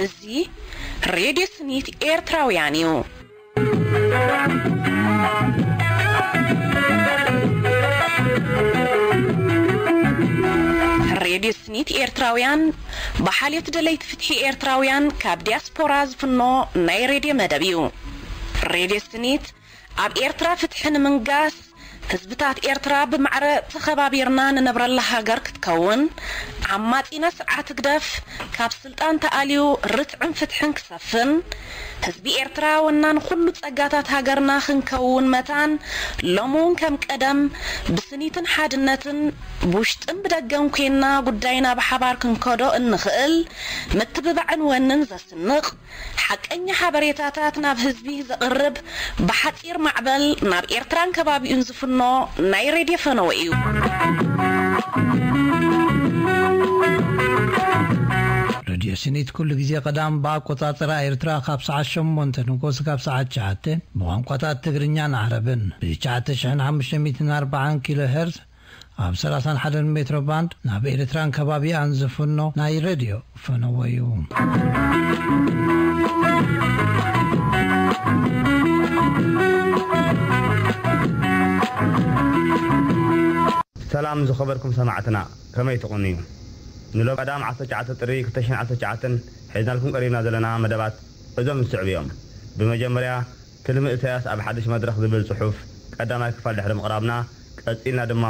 እዚ ሬድዮ ስኒት ኤርትራውያን እዩ። ሬድዮ ስኒት ኤርትራውያን ብሓልዮት ደለይቲ ፍትሒ ኤርትራውያን ካብ ዲያስፖራ ዝፍኖ ናይ ሬድዮ መደብ እዩ። ሬድዮ ስኒት ኣብ ኤርትራ ፍትሒ ንምንጋስ፣ ህዝብታት ኤርትራ ብማዕረ ተኸባቢርና ንነብረላ ሃገር ክትከውን፣ ዓማጺና ስርዓት ህግደፍ ካብ ስልጣን ተኣልዩ ርትዕን ፍትሕን ክሰፍን፣ ህዝቢ ኤርትራ ወናን ኩሉ ጸጋታት ሃገርና ክንከውን መታን፣ ሎሚ እውን ከም ቀደም ብስኒትን ሓድነትን ብውሽጥን ብደገን ኮይንና ጉዳይና ብሓባር ክንከዶ እንኽእል ምትብባዕን ወንን ዘስንቕ፣ ሓቀኛ ሓበሬታታት ናብ ህዝቢ ዘቕርብ ብሓጺር ማዕበል ናብ ኤርትራን ከባቢኡን ዝፍኖ ናይ ሬድዮ ፈነወ እዩ። ሬድዮ ስኒት ኩሉ ግዜ ቀዳም ብኣቆጻጽራ ኤርትራ ካብ ሰዓት ሸሞንተ ንጎስ ካብ ሰዓት ትሽዓተ ብቋንቋታት ትግርኛን ዓረብን ብ ትሽዓተ ሽሕን ሓሙሽተ ሚእትን ኣርባዓን ኪሎ ሄርዝ ኣብ ሰላሳን ሓደን ሜትሮ ባንድ ናብ ኤርትራን ከባቢኣን ዝፍኖ ናይ ሬድዮ ፈነወ እዩ። ሰላም ዝኸበርኩም ሰማዕትና፣ ከመይ ትቕንዩ? ንሎም ቀዳም ዓሰርተ ትሽዓተ ጥሪ ክልተ ሽሕን ዓሰርተ ትሽዓተን ሒዝናልኩም ቀሪብና ዘለና መደባት እዞም ዝስዕቡ እዮም። ብመጀመርያ፣ ትልሚ ኢሳያስ ኣብ ሓድሽ መድረኽ ዝብል ጽሑፍ ቀዳማይ ክፋል ድሕሪ ምቕራብና፣ ቀጺልና ድማ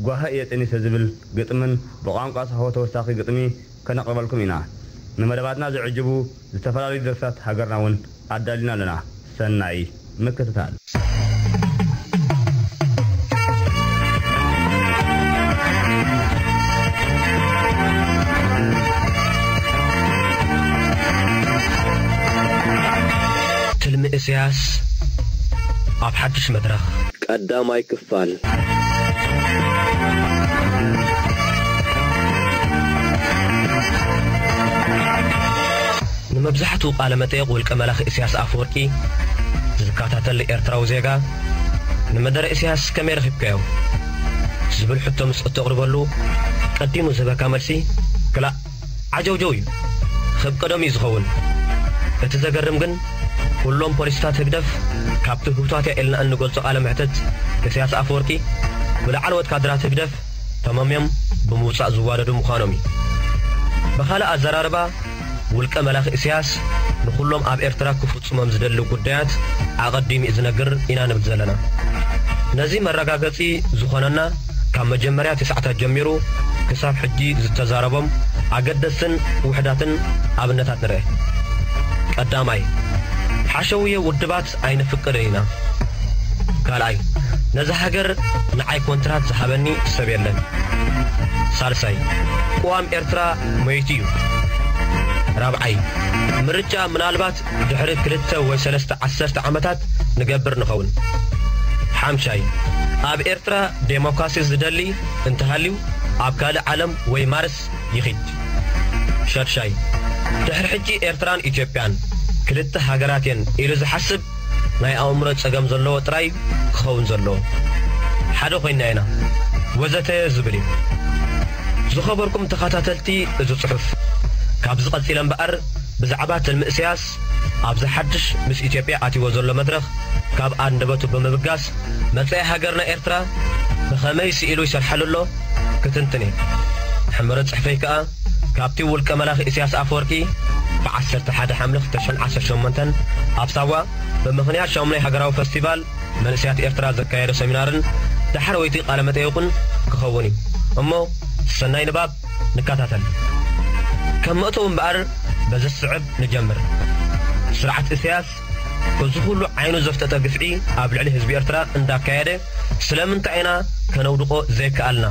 ጓሂ እየ ጠኒሰ ዝብል ግጥምን ብቋንቋ ሳሆ ተወሳኺ ግጥሚ ከነቕርበልኩም ኢና። ንመደባትና ዝዕጅቡ ዝተፈላለዩ ደርፍታት ሃገርና እውን ኣዳሊና ኣለና። ሰናይ ምክትታል። ትልሚ ኢሳያስ ኣብ ሓድሽ መድረኽ። ቀዳማይ ክፋል። ንመብዛሕትኡ ቃለ መጠይቕ ውልቀ መላኺ ኢሳያስ ኣፈወርቂ ዝከታተል ኤርትራዊ ዜጋ፣ ንመደረ ኢሳያስ ከመይ ረኺብካዮ? ዝብል ሕቶ ምስ እተቕርበሉ፣ ቀዲሙ ዝህበካ መልሲ፣ ክላእ፣ ዓጀውጀው እዩ። ኽብ ቀደም እዩ ዝኸውን። እቲ ዘገርም ግን፣ ኩሎም ፖሊስታት ህግደፍ፣ ካብቲ ህውታትያ ኢልና እንገልጾ ቃለ መሕትት፣ ኢሳያስ ኣፈወርቂ፣ ብላዕለዎት ካድራት ህግደፍ ተመምዮም ብምውጻእ ዝዋደዱ ምዃኖም እዩ። ብኻልእ ኣዘራርባ፣ ውልቀ መላኺ ኢሳያስ ንኹሎም ኣብ ኤርትራ ክፍጽሞም ዝደሊ ጉዳያት ኣቐዲሙ እዩ ዝነግር ኢና ንብል ዘለና። ነዚ መረጋገጺ ዝኾነና፣ ካብ መጀመርያ እቲ ሰዓታት ጀሚሩ ክሳብ ሕጂ ዝተዛረቦም ኣገደስትን ውሕዳትን ኣብነታት ንርአ። ቀዳማይ፣ ሓሸውየ ውድባት ኣይነፍቅድን ኢና። ካልኣይ፣ ነዛ ሃገር ንዓይ ኮንትራት ዝሃበኒ ሰብ የለን። ሳልሳይ፣ ቅዋም ኤርትራ መይቱ እዩ። ራብዓይ፣ ምርጫ ምናልባት ድሕሪ ክልተ ወይ ሰለስተ ዓሰርተ ዓመታት ንገብር ንኸውን። ሓምሻይ፣ ኣብ ኤርትራ ዴሞክራሲ ዝደሊ እንተሃልዩ ኣብ ካልእ ዓለም ወይ ማርስ ይኺድ። ሸድሻይ፣ ድሕሪ ሕጂ ኤርትራን ኢትዮጵያን ክልተ ሃገራት እየን ኢሉ ዝሓስብ ናይ ኣእምሮ ጸገም ዘለዎ ጥራይ ክኸውን ዘለዎ። ሓደ ኮይንና ኢና ወዘተ ዝብል እዩ። ዝኸበርኩም ተኸታተልቲ እዚ ጽሑፍ፣ ካብዚ ቀጺለ እምበኣር ብዛዕባ ትልሚ ኢሳያስ ኣብዚ ሓድሽ ምስ ኢትዮጵያ ኣትይዎ ዘሎ መድረኽ ካብ ኣንደበቱ ብምብጋስ፣ መጻኢ ሃገርና ኤርትራ ብኸመይ ስኢሉ ይሰርሓሉ ኣሎ ክትንትን እየ። ሕመረ ጽሑፈይ ከኣ ካብቲ ውልቀ መላኺ ኢሳያስ ኣፈወርቂ ብዓሰርተ ሓደ ሓምለ ክልተ ሽሕን ዓሰርተ ሸሞንተን ኣብ ሳዋ ብምኽንያት ሻሙናይ ሃገራዊ ፈስቲቫል መንእሰያት ኤርትራ ዘካየዶ ሰሚናርን ዳሕረወይቲ ቃለ መጠይቑን ክኸውን እዩ። እሞ ሰናይ ንባብ ንከታተል። ከም መእተዊ እምበኣር በዚ ዝስዕብ ንጀምር። ስርዓት ኢሳያስ እዚ ኩሉ ዓይኑ ዘፍጠጠ ግፍዒ ኣብ ልዕሊ ህዝቢ ኤርትራ እንዳካየደ ስለምንታይ ኢና ከነውድቖ ዘይከኣልና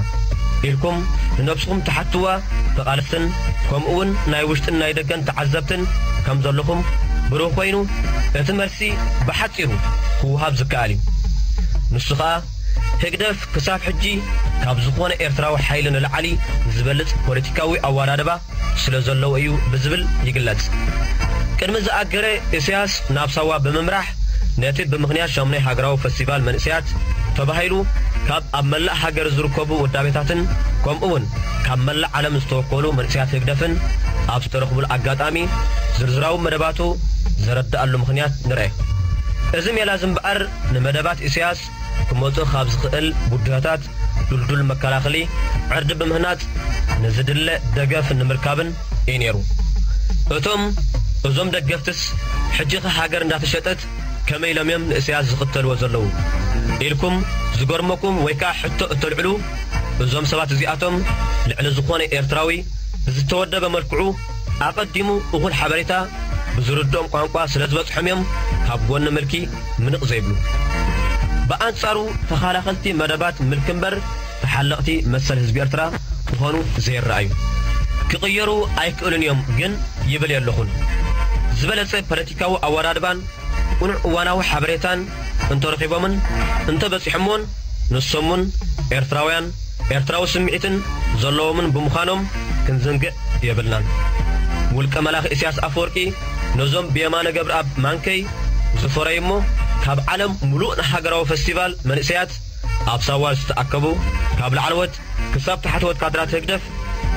ኢልኩም ንነብስኹም ትሓትዋ ተቓለስትን ከምኡ እውን ናይ ውሽጥን ናይ ደገን ተዓዘብትን ከም ዘለኹም ብሩህ ኮይኑ፣ እቲ መልሲ ብሓጺሩ ክወሃብ ዝከኣል እዩ። ንሱ ኸኣ፣ ህግደፍ ክሳብ ሕጂ ካብ ዝኾነ ኤርትራዊ ሓይሊ ንላዕሊ ዝበልጽ ፖለቲካዊ ኣወዳድባ ስለ ዘለዎ እዩ ብዝብል ይግለጽ። ቅድሚ ዝኣገረ፣ ኢሳያስ ናብ ሳዋ ብምምራሕ ነቲ ብምኽንያት ሻሙናይ ሃገራዊ ፈስቲቫል መንእሰያት ተባሂሉ ካብ ኣብ መላእ ሃገር ዝርከቡ ውዳቤታትን ከምኡ እውን ካብ መላእ ዓለም ዝተወከሉ መንእሰያት ህግደፍን ኣብ ዝተረኽቡሉ ኣጋጣሚ ዝርዝራዊ መደባቱ ዘረድኣሉ ምኽንያት ንርአ። እዚ ሜላ እዚ እምበኣር ንመደባት ኢሳያስ ክመጹ ካብ ዝኽእል ብድሆታት ድልዱል መከላኸሊ ዕርዲ ብምህናጽ ንዝድለ ደገፍ ንምርካብን እዩ ነይሩ። እቶም እዞም ደገፍትስ ሕጂኸ ሃገር እንዳተሸጠት ከመይ ኢሎም እዮም ንእስያስ ዝኽተልዎ ዘለዉ ኢልኩም ዝገርመኩም ወይ ከኣ ሕቶ እተልዕሉ እዞም ሰባት እዚኣቶም ልዕሊ ዝኾነ ኤርትራዊ ብዝተወደበ መልክዑ ኣቐዲሙ እኹል ሓበሬታ ብዝርድኦም ቋንቋ ስለ ዝበጽሖም እዮም ካብ ጎኒ ምልኪ ምንቕ ዘይብሉ። ብኣንጻሩ ተኸላኸልቲ መደባት ምልኪ እምበር ተሓለቕቲ መሰል ህዝቢ ኤርትራ ክኾኑ ዘይረኣዩ። ክቕየሩ ኣይክእሉን እዮም ግን ይብል የለኹን። ዝበለጸ ፖለቲካዊ ኣወዳድባን ቅኑዕ እዋናዊ ሓበሬታን እንተረኺቦምን እንተበጺሖምዎን ንሶምን ኤርትራውያን ኤርትራዊ ስምዒትን ዘለዎምን ብምዃኖም ክንዝንግዕ የብልናን። ውልቀ መላኺ ኢሳያስ ኣፈወርቂ ነዞም ብየማነ ገብረኣብ ማንከይ ዝፈረዩ እሞ ካብ ዓለም ምሉእ ንሃገራዊ ፈስቲቫል መንእሰያት ኣብ ሳዋ ዝተኣከቡ ካብ ላዕለዎት ክሳብ ታሕተዎት ካድራት ህግደፍ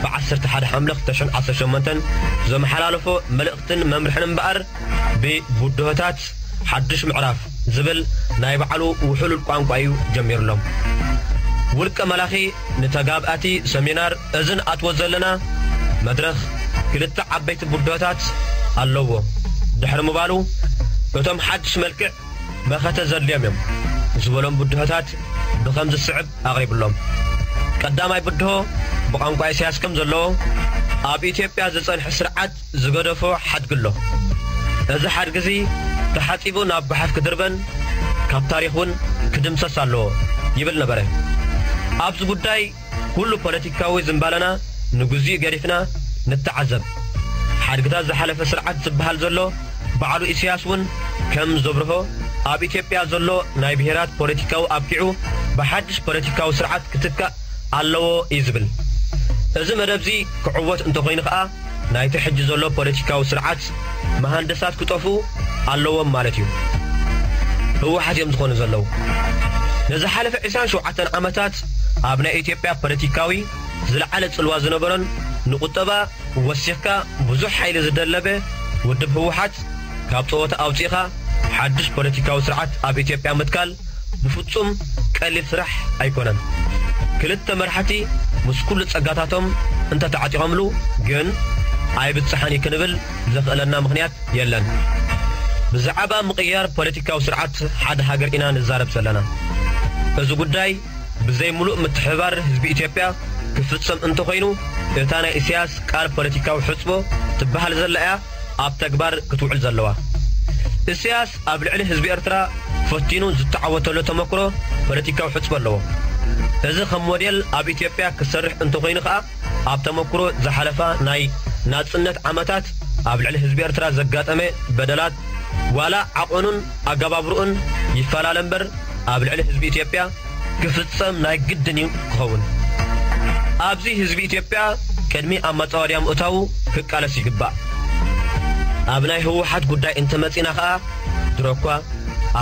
ብ ዓሰርተ ሓደ ሓምለ ክልተ ሽሕን ዓሰርተ ሸሞንተን ዘመሓላለፎ መልእኽትን መምርሕን እምበኣር ብቡድሆታት ሓድሽ ምዕራፍ ዝብል ናይ ባዕሉ ውሕሉል ቋንቋ እዩ ጀሚርሎም። ውልቀ መላኺ ንተጋብኣቲ ሰሚናር እዚ ንኣትዎ ዘለና መድረኽ ክልተ ዓበይቲ ቡድሆታት ኣለዎ ድሕሪ ምባሉ እቶም ሓድሽ መልክዕ መኸተ ዘድልዮም እዮም ዝበሎም ብድሆታት ብኸምዚ ዝስዕብ ኣቕሪብሎም። ቀዳማይ ብድሆ ብቋንቋ ኢሳያስ ከም ዘለዎ ኣብ ኢትዮጵያ ዝጸንሐ ስርዓት ዝገደፎ ሓድጊ ኣሎ። እዚ ሓድጊ እዚ ተሓጺቡ ናብ ጓሓፍ ክድርበን ካብ ታሪኽ እውን ክድምሰስ ኣለዎ ይብል ነበረ። ኣብዚ ጉዳይ ኩሉ ፖለቲካዊ ዝንባለና ንግዚኡ ገዲፍና ንተዓዘብ። ሓድግታት ዝሓለፈ ስርዓት ዝበሃል ዘሎ ባዕሉ ኢሳያስ እውን ከም ዘብርሆ ኣብ ኢትዮጵያ ዘሎ ናይ ብሄራት ፖለቲካዊ ኣብቂዑ ብሓድሽ ፖለቲካዊ ስርዓት ክትካእ ኣለዎ እዩ ዝብል። እዚ መደብ እዚ ክዕወት እንተኾይኑ ከኣ ናይቲ ሕጂ ዘሎ ፖለቲካዊ ስርዓት መሃንደሳት ክጠፍኡ ኣለዎም ማለት እዩ። ህወሓት እዮም ዝኾኑ ዘለዉ። ንዝሓለፈ ዕስራን ሸውዓተን ዓመታት ኣብ ናይ ኢትዮጵያ ፖለቲካዊ ዝለዓለ ጽልዋ ዝነበሮን ንቁጠባ ወሲኽካ ብዙሕ ሓይሊ ዝደለበ ውድብ ህወሓት ካብ ጸወታ ኣውጺእኻ ሓድሽ ፖለቲካዊ ስርዓት ኣብ ኢትዮጵያ ምትካል ብፍጹም ቀሊል ስራሕ ኣይኮነን። ክልተ መራሕቲ ምስ ኩሉ ጸጋታቶም እንተተዓጢቖምሉ ግን ኣይብጽሓን እዩ ክንብል ዘኽእለና ምኽንያት የለን። ብዛዕባ ምቕያር ፖለቲካዊ ስርዓት ሓደ ሃገር ኢና ንዛረብ ዘለና። እዚ ጉዳይ ብዘይ ምሉእ ምትሕብባር ህዝቢ ኢትዮጵያ ክፍጸም እንተኾይኑ እታ ናይ ኢሳያስ ቃል ፖለቲካዊ ሕጽቦ ትበሃል ዘላ እያ ኣብ ተግባር ክትውዕል ዘለዋ። ኢሳያስ ኣብ ልዕሊ ህዝቢ ኤርትራ ፈቲኑ ዝተዓወተሉ ተመክሮ ፖለቲካዊ ሕጽቦ ኣለዎ። እዚ ከም ሞዴል ኣብ ኢትዮጵያ ክሰርሕ እንተኾይኑ ከኣ ኣብ ተመክሮ ዝሓለፋ ናይ ናጽነት ዓመታት ኣብ ልዕሊ ህዝቢ ኤርትራ ዘጋጠመ በደላት ዋላ ዓቐኑን ኣገባብርኡን ይፈላለ እምበር ኣብ ልዕሊ ህዝቢ ኢትዮጵያ ክፍጸም ናይ ግድን እዩ ክኸውን። ኣብዚ ህዝቢ ኢትዮጵያ ቅድሚ ኣብ መጻወድያ ምእታዉ ክቃለስ ይግባእ። ኣብ ናይ ህወሓት ጉዳይ እንተመጺና ከኣ ድሮ እኳ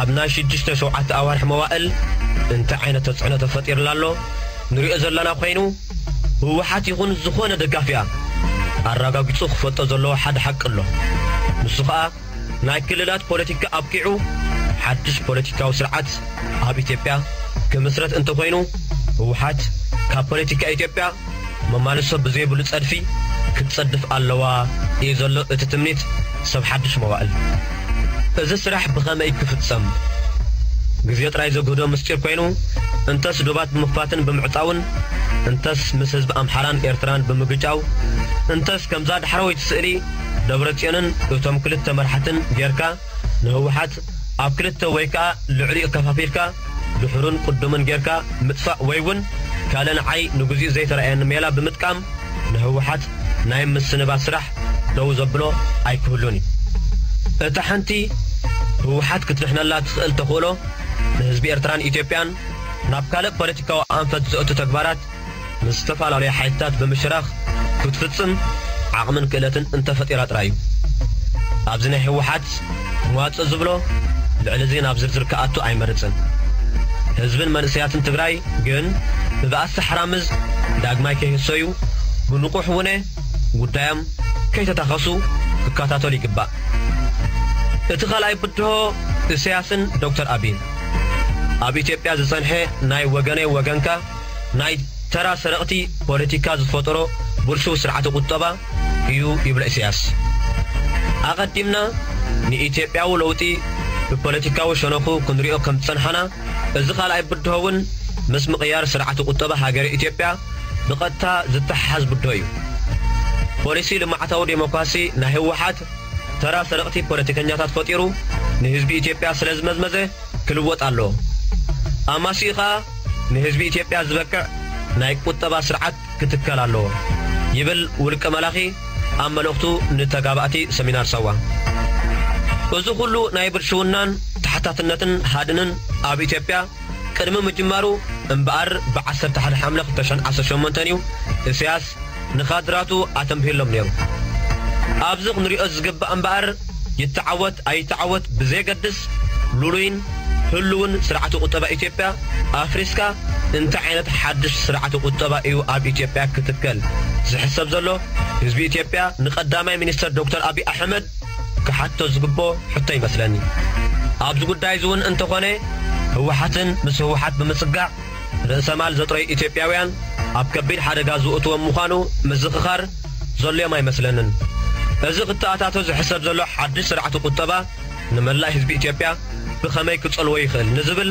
ኣብ ናይ ሽዱሽተ ሸውዓተ ኣዋርሕ መዋእል እንታይ ዓይነት ተጽዕኖ ተፈጢርላ ኣሎ ንሪኦ ዘለና ኮይኑ ህወሓት ይኹን ዝኾነ ደጋፊኣ ኣረጋጊጹ ክፈልጦ ዘለዎ ሓደ ሓቂ ኣሎ። ንሱ ከኣ ናይ ክልላት ፖለቲካ ኣብቂዑ ሓድሽ ፖለቲካዊ ስርዓት ኣብ ኢትዮጵያ ክምስረት እንተኾይኑ ህወሓት ካብ ፖለቲካ ኢትዮጵያ መማልሶ ብዘይብሉ ጸድፊ ክትጸድፍ ኣለዋ እዩ ዘሎ እቲ ትምኒት ሰብ ሓድሽ መዋእል። እዚ ስራሕ ብኸመይ ክፍጸም ግዜ ጥራይ ዘግህዶ ምስጢር ኮይኑ እንተስ ዶባት ብምኽፋትን ብምዕጻውን እንተስ ምስ ህዝቢ ኣምሓራን ኤርትራን ብምግጫው እንተስ ከምዛ ዳሕረወይቲ ስእሊ ደብረጽዮንን እቶም ክልተ መራሕትን ጌርካ ንህወሓት ኣብ ክልተ ወይ ከኣ ልዕሊኡ ከፋፊልካ ድሕሩን ቅድሙን ጌርካ ምጥፋእ ወይ እውን ካልእ ንዓይ ንግዚኡ ዘይተራእየኒ ሜላ ብምጥቃም ንህወሓት ናይ ምስንባት ስራሕ ደው ዘብሎ ኣይክህሉን እዩ። እታ ሓንቲ ህወሓት ክትድሕነላ ትኽእል ተኽእሎ ንህዝቢ ኤርትራን ኢትዮጵያን ናብ ካልእ ፖለቲካዊ ኣንፈት ዘእቱ ተግባራት ምስ ዝተፈላለዩ ሓይልታት ብምሽራኽ ክትፍጽም ዓቕምን ክእለትን እንተፈጢራ ጥራይ እዩ። ኣብዚ ናይ ህወሓት መዋጽእ ዝብሎ ልዕሊ እዚ ናብ ዝርዝር ክኣቱ ኣይመርጽን። ህዝብን መንእሰያትን ትግራይ ግን ብባእሲ ሓራምዝ ዳግማይ ከይህሰዩ ብንቑሕ ውነ ጉዳዮም ከይተታኸሱ ክከታተሉ ይግባእ። እቲ ካልኣይ ብድሆ ኢሳያስን ዶክተር ኣቢን ኣብ ኢትዮጵያ ዝጸንሐ ናይ ወገነይ ወገንካ ናይ ተራ ሰረቕቲ ፖለቲካ ዝፈጠሮ ብልሹው ስርዓተ ቁጠባ እዩ ይብሎ ኢሳያስ። ኣቐዲምና ንኢትዮጵያዊ ለውጢ ብፖለቲካዊ ሸነኹ ክንሪኦ ከም ዝጸንሓና፣ እዚ ካልኣይ ብድሆ እውን ምስ ምቕያር ስርዓተ ቁጠባ ሃገረ ኢትዮጵያ ብቐጥታ ዝተሓሓዝ ብድሆ እዩ። ፖሊሲ ልምዓታዊ ዴሞክራሲ ናይ ህወሓት ተራ ሰረቕቲ ፖለቲከኛታት ፈጢሩ ንህዝቢ ኢትዮጵያ ስለ ዝመዝመዘ ክልወጥ ኣለዎ። ኣማሲኡ ኸኣ ንህዝቢ ኢትዮጵያ ዝበቅዕ ናይ ቁጠባ ስርዓት ክትከል ኣለዎ ይብል ውልቀ መላኺ ኣብ መልእኽቱ ንተጋባእቲ ሰሚናር ሳዋ። እዚ ኩሉ ናይ ብልሽውናን ተሓታትነትን ሃድንን ኣብ ኢትዮጵያ ቅድሚ ምጅማሩ እምበኣር ብ ዓሰርተ ሓደ ሓምለ ክልተ ሽሕን ዓሰርተ ሸሞንተን እዩ ኢሳያስ ንካድራቱ ኣተንቢህሎም ነይሩ። ኣብዚ ክንሪኦ ዝግባእ እምበኣር ይተዓወት ኣይተዓወት ብዘየገድስ ልሉይን ህሉውን ስርዓተ ቁጠባ ኢትዮጵያ ኣፍሪስካ እንታይ ዓይነት ሓድሽ ስርዓተ ቁጠባ እዩ ኣብ ኢትዮጵያ ክትከል ዝሕሰብ ዘሎ? ህዝቢ ኢትዮጵያ ንቀዳማይ ሚኒስተር ዶክተር ኣቢይ ኣሕመድ ክሓቶ ዝግቦ ሕቶ ይመስለኒ። ኣብዚ ጉዳይ እዚ እውን እንተኾነ ህወሓትን ምስ ህወሓት ብምጽጋዕ ርእሰ ማል ዘጥረዩ ኢትዮጵያውያን ኣብ ከቢድ ሓደጋ ዝእትዎም ምዃኑ ምዝኽኻር ዘድልዮም ኣይመስለንን። እዚ ክተኣታቶ ዝሕሰብ ዘሎ ሓድሽ ስርዓተ ቁጠባ ንመላእ ህዝቢ ኢትዮጵያ ብኸመይ ክጸልዎ ይኽእል ንዝብል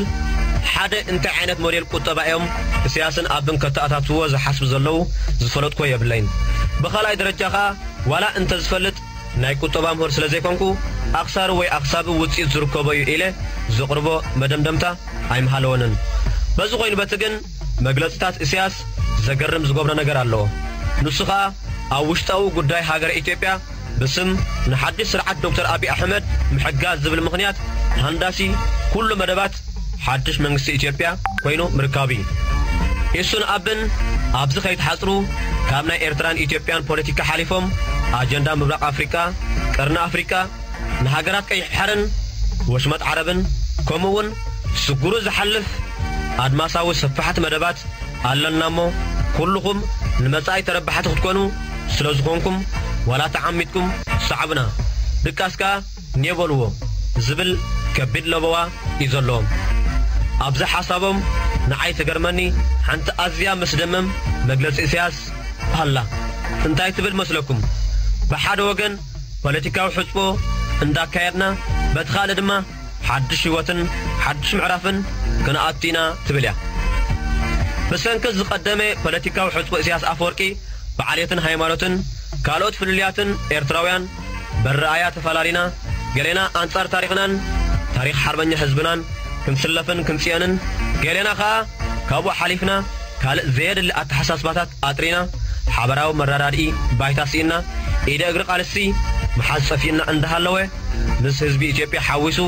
ሓደ እንታይ ዓይነት ሞዴል ቁጠባ እዮም ኢሳያስን ኣቢን ከተኣታትዎ ዝሓስቡ ዘለዉ ዝፈለጥኩዎ የብለይን። ብኻልኣይ ደረጃ ኸኣ ዋላ እንተዝፈልጥ ናይ ቁጠባ ምሁር ስለ ዘይኮንኩ ኣኽሳሪ ወይ ኣኽሳቢ ውጽኢት ዝርከቦ እዩ ኢለ ዘቕርቦ መደምደምታ ኣይምሃለወንን። በዚ ኮይኑ በቲ ግን መግለጽታት ኢሳያስ ዘገርም ዝገብሮ ነገር ኣለዎ። ንሱ ኸኣ ኣብ ውሽጣዊ ጉዳይ ሃገረ ኢትዮጵያ ብስም ንሓድሽ ስርዓት ዶክተር ኣቢይ ኣሕመድ ምሕጋዝ ዝብል ምኽንያት ሃንዳሲ ኩሉ መደባት ሓድሽ መንግስቲ ኢትዮጵያ ኮይኑ ምርካቡ እዩ። ኢሱን ኣቢን ኣብዚ ከይተሓጽሩ ካብ ናይ ኤርትራን ኢትዮጵያን ፖለቲካ ሓሊፎም ኣጀንዳ ምብራቕ ኣፍሪቃ፣ ቀርኒ ኣፍሪቃ፣ ንሃገራት ቀይሕ ባሕርን ወሽመጥ ዓረብን ከምኡ እውን ስጉሩ ዝሓልፍ ኣድማሳዊ ሰፋሕቲ መደባት ኣለና እሞ ኩልኹም ንመጻኢ ተረባሕቲ ክትኮኑ ስለ ዝኾንኩም ዋላ ተዓሚትኩም ሰዓቡና ድቃስ ከኣ ኔበልዎ ዝብል ከቢድ ለበዋ እዩ ዘለዎም። ኣብዚ ሓሳቦም ንዓይ ትገርመኒ ሓንቲ ኣዝያ መስደምም መግለጺ ኢሳያስ ኣላ። እንታይ ትብል መስለኩም? ብሓደ ወገን ፖለቲካዊ ሕጽቦ እንዳካየድና በቲ ካልእ ድማ ሓድሽ ህይወትን ሓድሽ ምዕራፍን ክንኣቱ ኢና ትብል እያ። ብሰንኪ ዝቐደመ ፖለቲካዊ ሕጽቦ ኢሳያስ ኣፈወርቂ ብዓሌትን ሃይማኖትን ካልኦት ፍልልያትን ኤርትራውያን በረኣያ ተፈላሊና ገሌና ኣንጻር ታሪኽናን ታሪኽ ሓርበኛ ህዝብናን ክንስለፍን ክንጽየንን ገሌና ኸኣ ካብኡ ሓሊፍና ካልእ ዘየድሊ ኣተሓሳስባታት ኣጥሪና ሓበራዊ መረዳድኢ ባይታ ስኢና ኢደ እግሪ ቃልሲ ምሓዝ ጸፊእና እንዳሃለወ ምስ ህዝቢ ኢትዮጵያ ሓዊሱ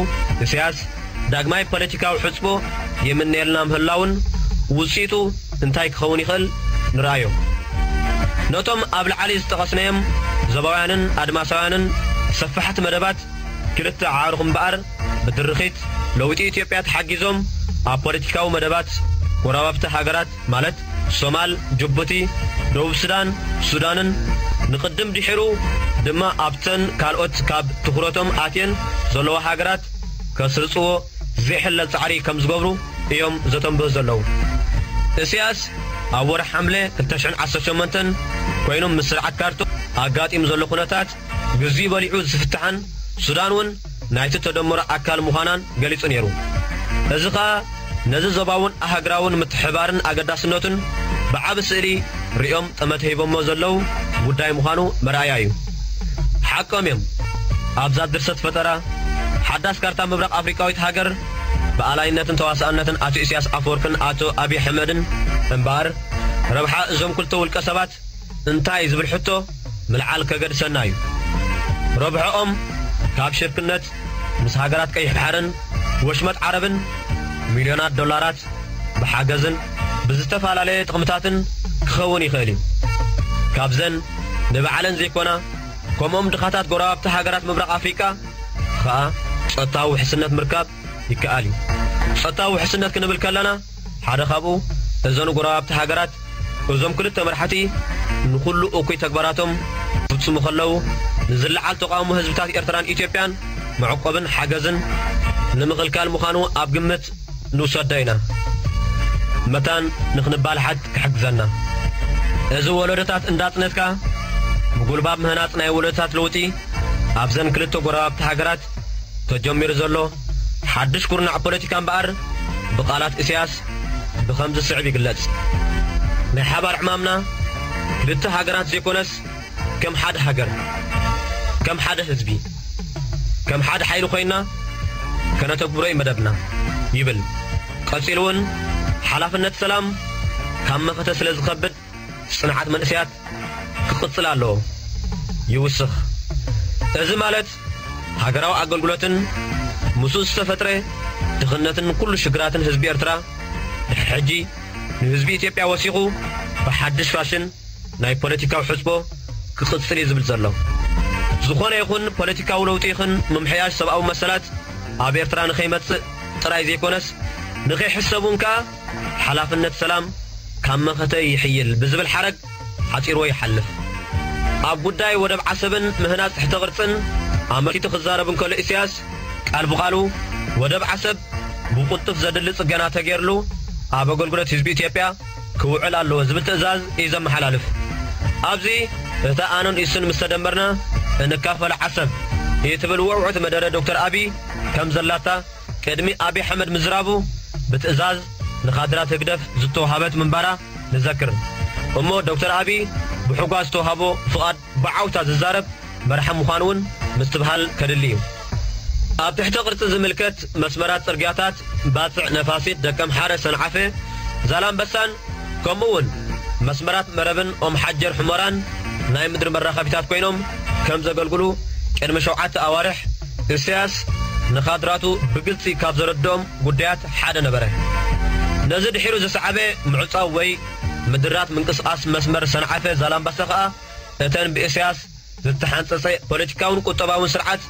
ኢሳያስ ዳግማይ ፖለቲካዊ ሕጽቦ ይምነየልና ምህላውን ውጽኢቱ እንታይ ክኸውን ይኽእል ንርኣዮ። ነቶም ኣብ ላዕሊ ዝጠቐስናዮም ዞባውያንን ኣድማሳውያንን ሰፋሕቲ መደባት ክልተ ኣዕሩኽ እምበኣር ብድርኺት ለውጢ ኢትዮጵያ ተሓጊዞም ኣብ ፖለቲካዊ መደባት ጎረባብቲ ሃገራት ማለት ሶማል፣ ጅቡቲ፣ ደቡብ ሱዳን፣ ሱዳንን ንቕድም ድሒሩ ድማ ኣብተን ካልኦት ካብ ትኹረቶም ኣትየን ዘለዋ ሃገራት ከስርጽዎ ዘይሕለል ጻዕሪ ከም ዝገብሩ እዮም ዘተንብሁ ዘለዉ። እስያስ ኣብ ወርሒ ሓምለ ክልተ ሽሕን ዓሰርተ ሸሞንተን ኮይኑ ምስ ስርዓት ካርቱም ኣጋጢሙ ዘሎ ኩነታት ግዜኡ በሊዑ ዝፍትሓን ሱዳን እውን ናይቲ ተደምሮ ኣካል ምዃናን ገሊጹ ነይሩ። እዚ ኸኣ ነዚ ዞባውን ኣህግራውን ምትሕባርን ኣገዳስነቱን ብዓቢ ስእሊ ርእዮም ጠመተ ሂቦሞ ዘለዉ ጉዳይ ምዃኑ መርኣያ እዩ። ሓቆም እዮም። ኣብዛ ድርሰት ፈጠራ ሓዳስ ካርታ ምብራቕ ኣፍሪቃዊት ሃገር ብኣላይነትን ተዋሳእነትን ኣቶ ኢሳያስ ኣፈወርቅን ኣቶ ኣብይ ኣሕመድን እምበኣር ረብሓ እዞም ክልተ ውልቀ ሰባት እንታይ ዝብል ሕቶ ምልዓል ከገድሰና እዩ። ረብሕኦም ካብ ሽርክነት ምስ ሃገራት ቀይሕ ባሕርን ወሽመጥ ዓረብን ሚልዮናት ዶላራት ብሓገዝን ብዝተፈላለየ ጥቕምታትን ክኸውን ይኽእል እዩ። ካብዘን ንባዕለን ዘይኮና ከምኦም ድኻታት ጎረባብቲ ሃገራት ምብራቕ ኣፍሪቃ ኸኣ ጸጥታዊ ውሕስነት ምርካብ ይከኣል እዩ። ጸጥታዊ ውሕስነት ክንብል ከለና፣ ሓደ ካብኡ እዘን ጎረባብቲ ሃገራት እዞም ክልተ መራሕቲ ንኹሉ እኩይ ተግባራቶም ክፍጽሙ ከለዉ፣ ንዝለዓል ተቓውሞ ህዝብታት ኤርትራን ኢትዮጵያን መዕቆብን ሓገዝን ንምኽልካል ምዃኑ ኣብ ግምት ንውሰዶ ኢና። መታን ንኽንባልሓት ክሕግዘና። እዚ ወለዶታት እንዳጽነትካ፣ ምጉልባብ ምህናጽ ናይ ወለዶታት ለውጢ ኣብዘን ክልተ ጎረባብቲ ሃገራት ተጀሚሩ ዘሎ ሓድሽ ኩርናዕ ፖለቲካ እምበኣር፣ ብቓላት ኢሳያስ ብኸምዚ ዝስዕብ ይግለጽ። ናይ ሓባር ዕማምና ክልተ ሃገራት ዘይኮነስ፣ ከም ሓደ ሃገር፣ ከም ሓደ ህዝቢ፣ ከም ሓደ ሓይሊ ኮይና ከነተግብሮ እዩ መደብና ይብል። ቀጺሉ እውን ሓላፍነት ሰላም ካብ መኸተ ስለ ዝኸብድ ጽንዓት መንእሰያት ክቕጽል ኣለዎ ይውስኽ። እዚ ማለት ሃገራዊ ኣገልግሎትን ምስኡ ዝተፈጥረ ድኽነትን ኩሉ ሽግራትን ህዝቢ ኤርትራ ድሕሪ ሕጂ ንህዝቢ ኢትዮጵያ ወሲኹ ብሓድሽ ፋሽን ናይ ፖለቲካዊ ሕጽቦ ክቕጽል እዩ ዝብል ዘሎ። ዝኾነ ይኹን ፖለቲካዊ ለውጢ ይኹን ምምሕያሽ ሰብኣዊ መሰላት ኣብ ኤርትራ ንኸይመጽእ ጥራይ ዘይኮነስ ንኸይሕሰብ እውን ከኣ ሓላፍነት ሰላም ካብ መኸተ ይሕይል ብዝብል ሓረግ ሓጺርዎ ይሓልፍ። ኣብ ጉዳይ ወደብ ዓሰብን ምህናጽ ትሕተ ቅርጽን ኣመልኪቱ ክዛረብ እንከሎ ኢሳያስ ቃል ብቓሉ ወደብ ዓሰብ ብቕልጡፍ ዘድሊ ጽገና ተገይርሉ ኣብ ኣገልግሎት ህዝቢ ኢትዮጵያ ክውዕል ኣለዎ ዝብል ትእዛዝ እዩ ዘመሓላልፍ። ኣብዚ እታ ኣነን ኢሱን ምስ ተደመርና እንካፈል ዓሰብ እትብል ውዕውዕቲ መደረ ዶክተር ኣቢይ ከም ዘላታ ቅድሚ ኣቢይ ኣሕመድ ምዝራቡ ብትእዛዝ ንካድራት ህግደፍ ዝተዋሃበት ምንባራ ንዘክር። እሞ ዶክተር ኣቢይ ብሕጓ ዝተዋሃቦ ፍቓድ ብዓውታ ዝዛረብ መራሒ ምዃኑ እውን ምስትብሃል ከድሊ እዩ። ኣብ ትሕተ ቅርጺ ዝምልከት መስመራት ጽርግያታት ባጽዕ ነፋሲት፣ ደቀምሓረ፣ ሰንዓፈ፣ ዛላምበሳን ከምኡ እውን መስመራት መረብን ኦም ሓጀር ሑመራን ናይ ምድሪ መራኸቢታት ኮይኖም ከም ዘገልግሉ ቅድሚ ሸውዓተ ኣዋርሕ ኢሳያስ ንካድራቱ ብግልጺ ካብ ዘረድኦም ጉዳያት ሓደ ነበረ። ነዚ ድሒሩ ዝሰዓበ ምዕጻው ወይ ምድራት ምንቅስቓስ መስመር ሰንዓፈ ዛላምበሳ ከኣ እተን ብኢሳያስ ዝተሓንጸጸ ፖለቲካውን ቁጠባውን ስርዓት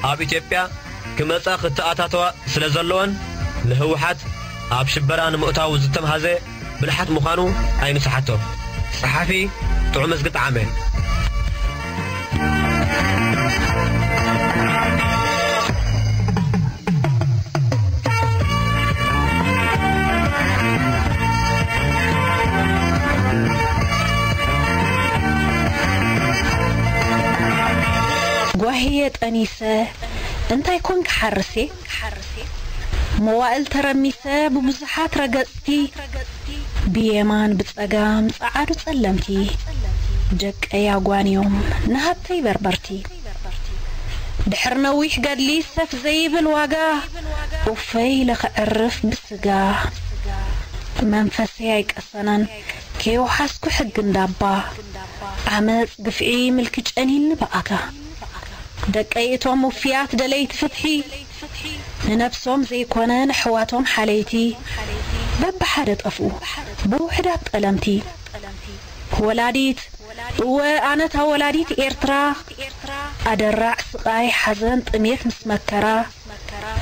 ኣብ ኢትዮጵያ ክመጻ ክተኣታተዋ ስለ ዘለወን ንህወሓት ኣብ ሽበራ ንምእታው ዝተምሃዘ ብልሓት ምዃኑ ኣይንስሓቶ። ጸሓፊ ጥዑመዝጊ ጠዓመ። ጓህየ ጠኒሰ እንታይ ኮን ክሓርሴ? መዋእል ተረሚሰ ብብዙሓት ረገጽቲ፣ ብየማን ብጸጋም ጸዓዱ ጸለምቲ፣ ደቀይ ኣጓንዮም ንሃብተይ በርበርቲ። ድሕሪ ነዊሕ ገድሊ ሰፍ ዘይብል ዋጋ፣ ኡፈይ ኢለ ከዕርፍ ብስጋ። መንፈሰይ ኣይቀሰነን ከየውሓስኩ ሕጊ እንዳባ፣ ዓመጽ ግፍዒ ምልኪ ጨኒኒ ብኣጋ። ደቀይ እቶም ውፍያት ደለይቲ ፍትሒ፣ ንነብሶም ዘይኮነ ንሕዋቶም ሓለይቲ፣ በብሓደ ጠፍኡ ብውሑዳት ጠለምቲ። ወላዲት፣ እወ ኣነታ ወላዲት ኤርትራ፣ ኣደራዕ ስቓይ ሓዘን ጥሜት ምስ መከራ፣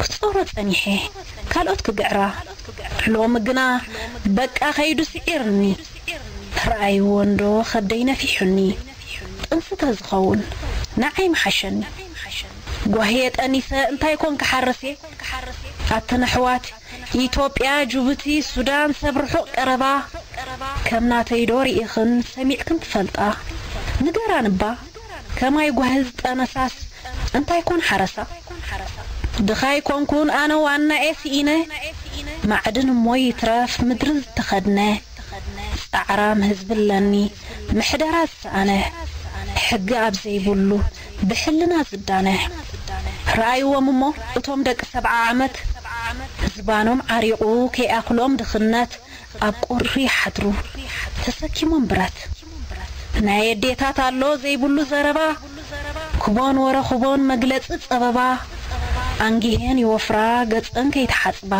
ክጾሮ ጸኒሐ ካልኦት ክግዕራ። ሎሚ ግና በቃ ከይዱ ስዒርኒ፣ ረኣይዎ እንዶ ከብደይ ነፊሑኒ። ጥንሲ ተዝኸውን ንዓይ ምሓሸኒ። ጓህየ ጠኒሰ እንታይ ኮን ክሓርሴ? ኣተን ኣሕዋት ኢትዮጵያ፣ ጅቡቲ፣ ሱዳን፣ ሰብ ርሑቕ ቀረባ፣ ከም ናተይ ዶ ርኢኽን ሰሚዕክን ትፈልጣ? ንገራንባ ከማይ ጓሂ ዝጠነሳስ እንታይ ኮን ሓረሳ? ድኻ ኣይኮንኩን ኣነ ዋናኤ ስኢነ፣ ማዕድን እሞ ይትረፍ ምድሪ ዝተኸድነ፣ ጻዕራም ህዝቢ ኣለኒ ምሕደራ ዝሰኣነ፣ ሕጊ ኣብ ዘይብሉ ብሕልና ዝዳነ። ረኣይዎም እሞ እቶም ደቂ ሰብዓ ዓመት፣ ዝባኖም ዓሪቑ ከይኣኽሎም ድኽነት፣ ኣብ ቁሪ ይሓድሩ ተሰኪሞም ብረት። ናይ ኣዴታት ኣሎ ዘይብሉ ዘረባ፣ ክቦን ወረ ክቦን መግለጺ ጸበባ፣ ኣንጊሄን ይወፍራ ገጸን ከይተሓጽባ፣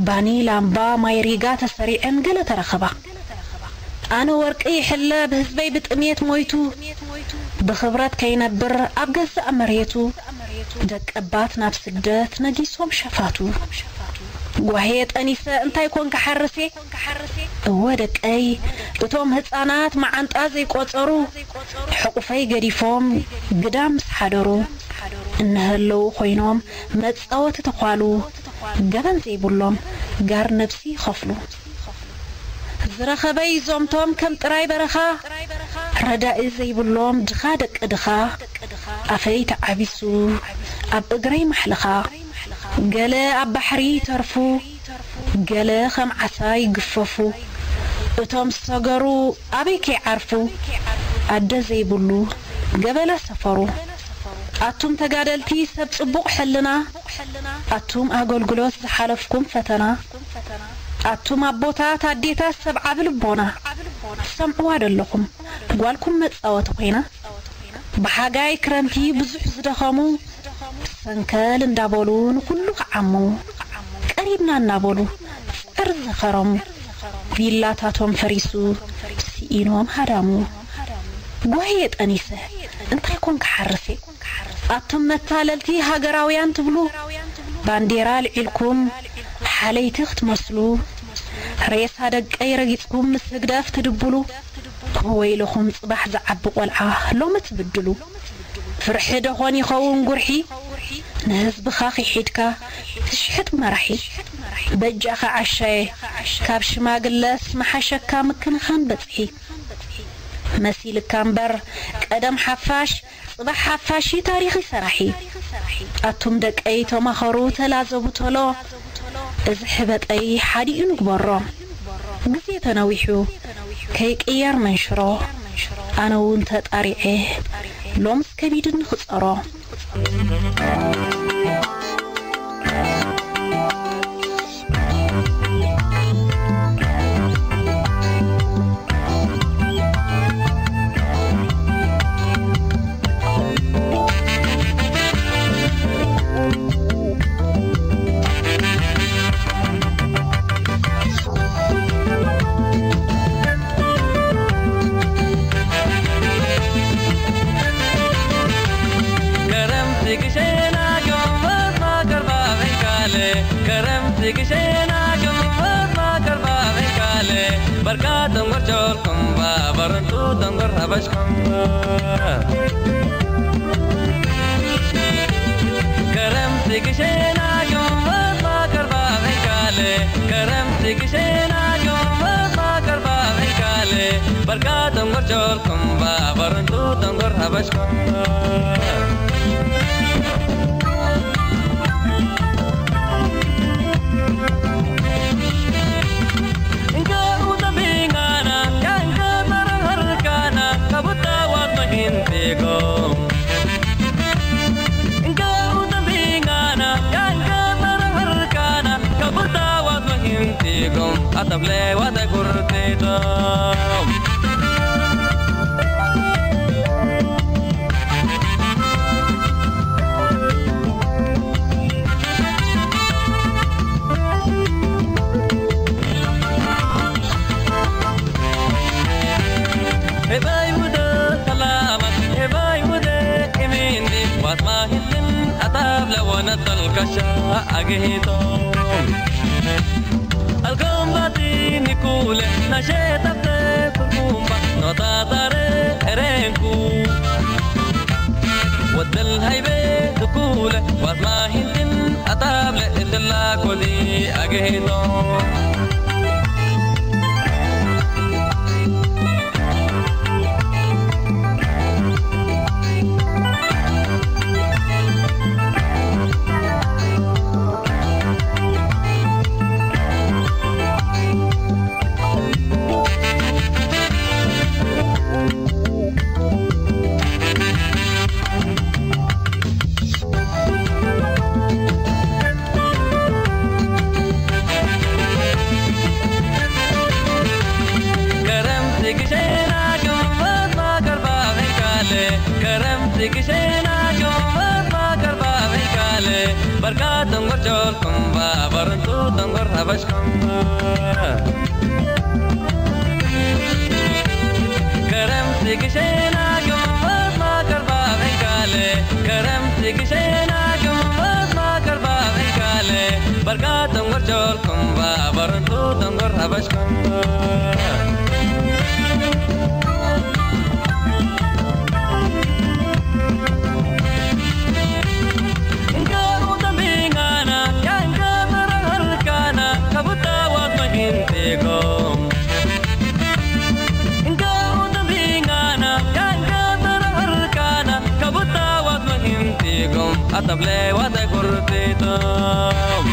ባኒ ላምባ ማይ ሪጋ ተሰሪዐን ገለ ተረኸባ። ኣነ ወርቂ ይሕለ ብህዝበይ ብጥሜት ሞይቱ፣ ብኽብረት ከይነብር ኣብ ገዛእ መሬቱ፣ ደቀባት ናብ ስደት ነጊሶም ሸፋቱ። ጓሄ ጠኒሰ እንታይ ኮን ክሓርሴ? እወ ደቀይ፣ እቶም ህጻናት መዓንጣ ዘይቆጸሩ፣ ሕቑፈይ ገዲፎም ግዳም ምስ ሓደሩ፣ እነሀለዉ ኮይኖም መጻወቲ ተዃሉ፣ ገበን ዘይብሎም ጋር ነብሲ ይኸፍሉ። ዝረኸበ ይዞምቶም ከም ጥራይ በረኻ፣ ረዳኢ ዘይብሎም ድኻ ደቂ ድኻ። ኣፈይ ተዓቢሱ ኣብ እግረይ ማሕለኻ። ገለ ኣብ ባሕሪ ይተርፉ፣ ገለ ከም ዓሳ ይግፈፉ። እቶም ዝሰገሩ ኣበይ ከይዓርፉ፣ ኣደ ዘይብሉ ገበላ ሰፈሩ። ኣቱም ተጋደልቲ ሰብ ጽቡቕ ሕልና፣ ኣቱም ኣገልግሎት ዝሓለፍኩም ፈተና፣ ኣቱም ኣቦታት ኣዴታት ሰብ ዓቢ ልቦና፣ ትሰምዕዋ ደለኹም ጓልኩም መጻወቲ ኮይና። ብሓጋይ ክረምቲ ብዙሕ ዝደኸሙ፣ ሰንከል እንዳበሉ ንኹሉ ክዓሙ፣ ቀሪብና እናበሉ ጸር ዝኸረሙ፣ ቪላታቶም ፈሪሱ ስኢኖም ሃዳሙ። ጓህየ ጠኒሰ እንታይ ኮን ክሓርሴ? ኣቱም መታለልቲ ሃገራውያን ትብሉ፣ ባንዴራ ኣልዒልኩም ሓለይቲ ክትመስሉ፣ ሬሳ ደቀይ ረጊጽኩም ምስ ህግደፍ ትድብሉ፣ ወይለኹም ጽባሕ ዝዓቢ ቆልዓ ሎሚ ትብድሉ። ፍርሒ ደኾን ይኸውን ጉርሒ፣ ንህዝብኻ ክሒድካ ትሽሕጥ መራሒ። በጃኻ ዓሻየ፣ ካብ ሽማግለስ መሓሸካ ምክንኻን በጽሒ። መሲልካ እምበር ቀደም ሓፋሽ፣ ጽባሕ ሓፋሽ እዩ ታሪኺ ሰራሒ። ኣቱም ደቀይ ተማኸሩ፣ ተላዘቡ ቶሎ፣ እዚ ሕበጠይ ሓዲኡ ንግበሮ። ግዜ ተነዊሑ ከይቅየር መንሽሮ፣ ኣነ እውን ተጣሪዐ ሎምስ ከቢድኒ ክጸሮ። Atable wata kurtitom.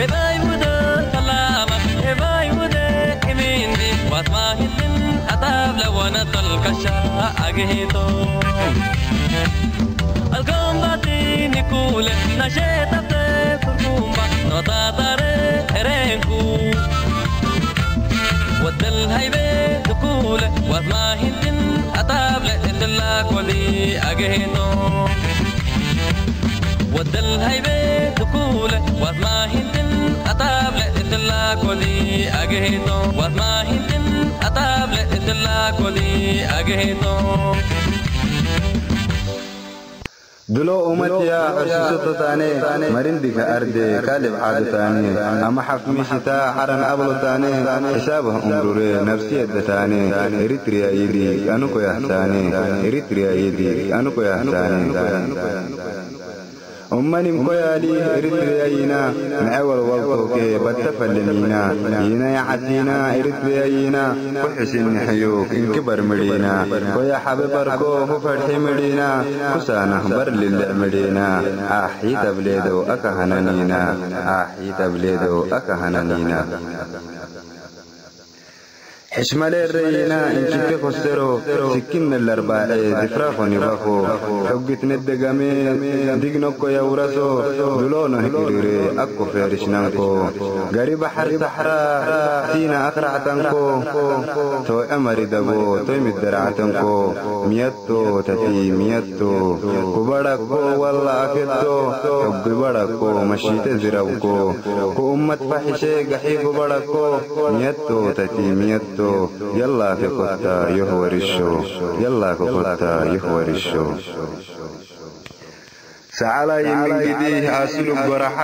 Ebay wude kalama, ebay wude imindi, watma hitin atable wana tolkasha agihito. Algombati nikule, nashetapte kurkumba, notatare erenku. Wadal haybe tukule, watma hintin atable etla koli agehito. Wadal haybe tukule, watma hintin atable etla koli agehito. Watma hintin atable etla koli agehito. ድሎ ኡመትያ ዕርሱ ሶቶታኔ፣ መሪንዲከ ኣርዴ ካልብ ዓዶታኔ፣ ኣመ ሓፍ ሚሽታ ዓረን ኣብሎታኔ፣ ሕሳብህ እምሩሬ ነፍሲ የደታኔ፣ ኤሪትሪያ ይዲ ኣንኮ ያህሳኔ፣ ኤሪትሪያ ይዲ ኣንኮ ያህሳኔ። ኡመኒም ኮያሊ ኤሪትሪያ ይና፣ ምዐወል ወልቶኬ በተፈልም ይና፣ ይና ያዓሲና ኤሪትሪያ ይና፣ ኩሕሲን ንሕዩክ እንክበር ምዲና፣ ኮያ ሓበበርኮ ሁፈድሒ ምዲና፣ ኩሳና በር ልልዕ ምዲና፣ ኣሕ ይተብሌዶ ኣካሃነኒና፣ ኣሕ ይተብሌዶ ኣካሃነኒና። ሕሽመሌ ረይና እንኪቴ ኮሰሮ፣ ስኪን ነለርባዔ ዝፍራ ኮኒባኾ፣ ሕጉት ነደጋሜ ዲግነኮ የውረሶ፣ ድሎ ነህግሪሬ ኣኮ ፌርሽናንኮ፣ ገሪ ባሕር ሳሕራ ሲና ኣኽራዕተንኮ፣ ተውዐ መሪደቦ ቶይ ምደራዕተንኮ፣ ሚየቶ ተቲ ሚየቶ፣ ኩበረኮ ወላ ኣፌቶ፣ ሕጉ በረኮ መሺተ ዝረብኮ፣ ክኡመት ፋሒሸ ገሒ ኩበረኮ፣ ሚየቶ ተቲ ሚየቶ፣ የላ ከኮታ ዮህ ወሪሾ፣ የላ ከኮታ ዮህ ወሪሾ። ሰዓላይ ምን ግዲ ኣስሉ ጎራሓ፣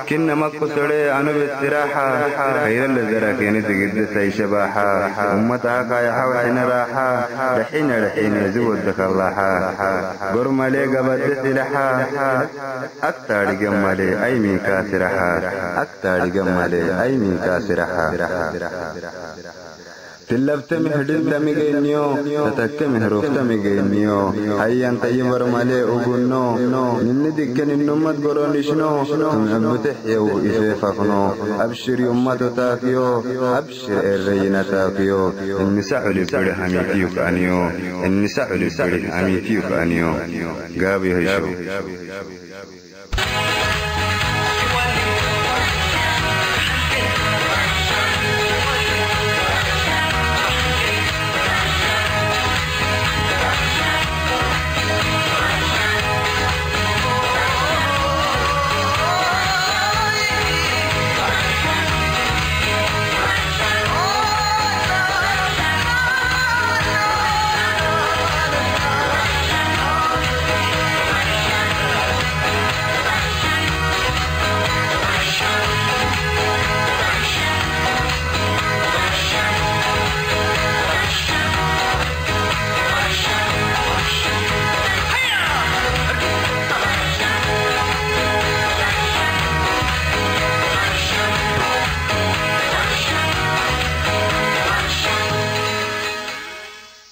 ኪነ መኮ ሰሬ ኣኑ ብስራሓ፣ ከይረለ ዘራኬኒ ትግዲ ሰይ ሸባሓ፣ እመት ኣካ የሓው ሕነ ራሓ፣ ደሒነ ደሒነ ዝወዲ ከላሓ፣ ጎርመሌ ገበዲ ሲላሓ፣ ኣክታሪ ገመሌ ኣይሚንካ ስራሓ፣ ኣክታሪ ገመሌ ኣይሚንካ ስራሓ። ትለብተ ምሕድን ተሚገይንዮ፣ ተተከ ምሕሩፍ ተሚገይንዮ። ሃያን ተይበር ማሌ ኡጉኖ፣ ንንድከን እኑመት ጎሮንሽኖ፣ ትምዕብትሕ የው ኢፌ ፈኽኖ። ኣብሽር ዩመት ወታክዮ፣ ኣብሽር ኤረይና ታክዮ። እንሳዕ ልብር ሃሚትዩ ከኣንዮ፣ እንሳዕ ልብር ሃሚትዩ ከኣንዮ። ጋብ ይህሹ።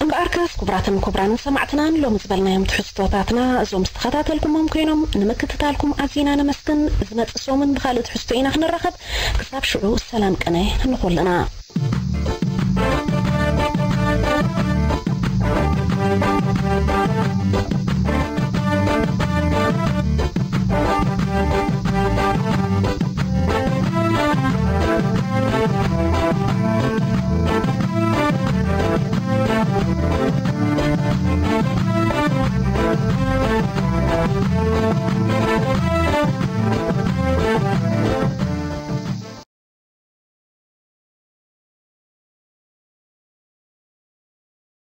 እምበኣርከስ፣ ክቡራትን ክቡራንን ሰማዕትና፣ ንሎሚ ዝበልናዮም ትሕዝቶታትና እዞም ዝተኸታተልኩሞም ኮይኖም፣ ንምክትታልኩም ኣዚና ነመስግን። ዝመጽእ ሰሙን ብኻልእ ትሕዝቶ ኢና ክንራኸብ። ክሳብ ሽዑ፣ ሰላም ቅነ ንኹልና።